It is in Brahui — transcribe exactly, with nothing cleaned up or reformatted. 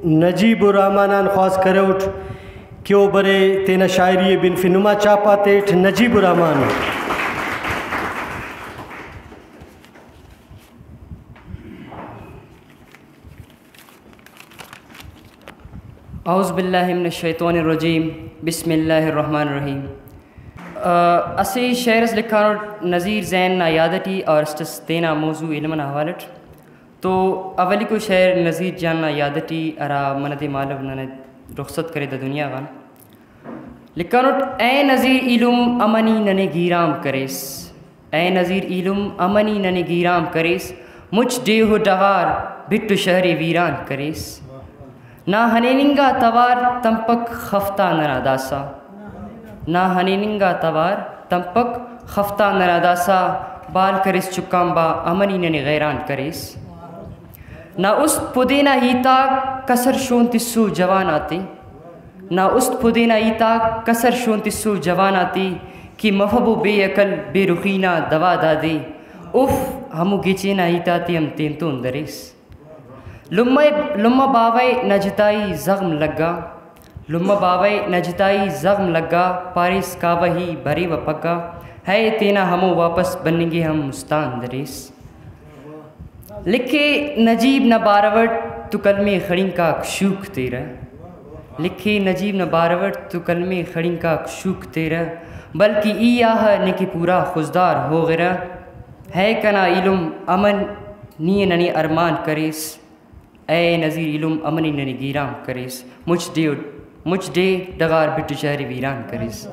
نجیب الرحمن آن خواست کروٹ کہ او برے تینا شاعری ءِ بنفی نما چاپ آتیٹ۔ نجیب الرحمن۔ اعوذ باللہ من الشیطان الرجیم۔ بسم اللہ الرحمن الرحیم۔ آ، اسہ شعر اس لکھانٹ نذیر زین نا یاد ٹی، اور اسٹ اس تینا موضوع علم نا حوالہ ٹ۔ تو اولیکو شعر نذیر جان نا یاد ٹی، ہرا منہ دے مالو ننے رخصت کرے دا دنیا غان۔ لکھانٹ، اے نذیر ایلم امنی ننے گیرام کریس۔ اے نذیر ایلم امنی ننے گیرام کریس، مچ ڈیہہ و ڈغار بٹ و شہر ءِ ویران کریس۔ نا ہنیننگا توار تمپک خفتا ننا داسا، نا ہنیننگا توار تمپک خفتا ننا داسا، بال کریس چکان با امنی ننے غیران کریس۔ نا است پدینا ہیتاک کسر شون تسو جوان آتے، نا است پدینا ہیتاک کسر شون تسو جوان آتے، کہ مفبو بے عقل بے رخی نا دوا دادے، اف ہمو گچین آ ہیتاتے ہم تینتون دریس۔ لمہ، لمہ باوہ ءِ نا جتائی زغم لگا، لمہ باوہ ءِ نا جتائی زغم لگا، پاریس کاوہ ای بریوہ پگہ، ہے تینا ہمو واپس بننگ ءِ ہم مستان دریس۔ لکھے نجیب نا بارو اٹ تو قلم ءِ خڑینکاک شوک تیرہ۔ لکھے نجیب نا بارو اٹ تو قلم ءِ خڑینکاک شوک تیرہ، بلکہ ای آہہ نے کہ پورا خضدار ہوغرہ۔ ہے کنا ایلم امن نی ننے ارمان کریس، اے نذیر ایلم امنی ننے گیرام کریس، مچ ڈیہہ، مچ ڈیہہ ڈغار بٹ و شہر ءِ ویران کریس۔